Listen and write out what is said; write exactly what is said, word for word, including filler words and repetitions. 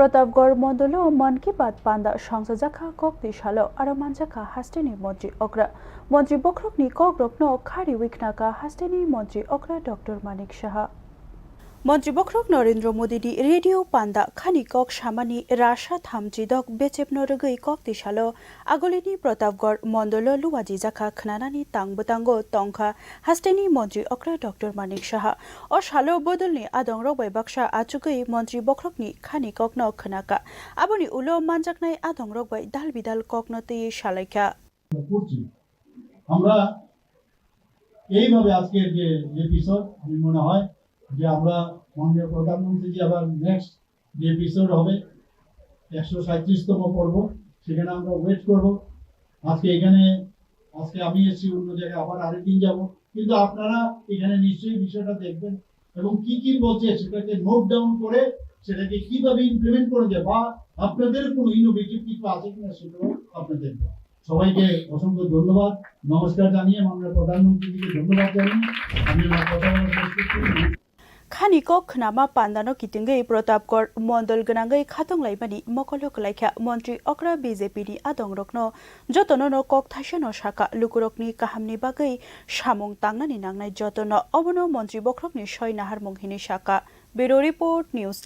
Pratapgarh mondolo Mann Ki Baat panda songchajakha kokti salo aro manjakha hasteni montri okra. Montri bokhorokni kokrokno khariwi khnakha hasteni montri okra Doctor Manik Saha. Montri bokhorok Narendra Modi ni radio panda khani kok samani rasa thamchi dok bechepno rwgwi kokti salo Agulini Pratapgarh mondolo luwajijakha khnanani tang bwtango tongkha hasteni montri okra Doctor Manik Saha. O salo bodolni adongrok bai baksa achugwi montri bokhorokni khani kokno khnakha. Aboni ulo manjaknai adongrok bai dal bidal kokno twiwi salaikha. করছি। আমরা এইভাবে আজকের যে এপিসোড, আমি মনে হয় যে আমরা মাননীয় প্রধানমন্ত্রী যে আবার নেক্সট যে এপিসোড হবে একশো সাঁইত্রিশতম পর্ব, সেখানে আমরা ওয়েট করব। আজকে এখানে, আজকে আমি এসেছি অন্য জায়গায়, আবার আরেকদিন যাব, কিন্তু আপনারা এখানে নিশ্চয়ই বিষয়টা দেখবেন এবং কি কি বলছে সেটাকে নোট ডাউন করে সেটাকে কিভাবে ইমপ্লিমেন্ট করা যায় বা আপনাদের কোনো ইনোভেটিভ কিছু আছে কিনা সেটাও আপনাদের দেওয়া। সবাইকে অসংখ্য ধন্যবাদ, নমস্কার জানিয়ে মাননীয় প্রধানমন্ত্রীজিকে ধন্যবাদ জানিয়ে আমি আমার কথা বলা শেষ করছি। Khani kok khnama pandano kitingwi Pratapgarh mondol gwnangwi khatunglaimani mokolo kwlaikha montri okra B J P ni adongrokno jotono no kok thaisano sakha lukurokni kahamni bagwi samung tangnani nangnai jotono obono montri bokhorokni soi naharmung hinwi sakha. Bureau Report, News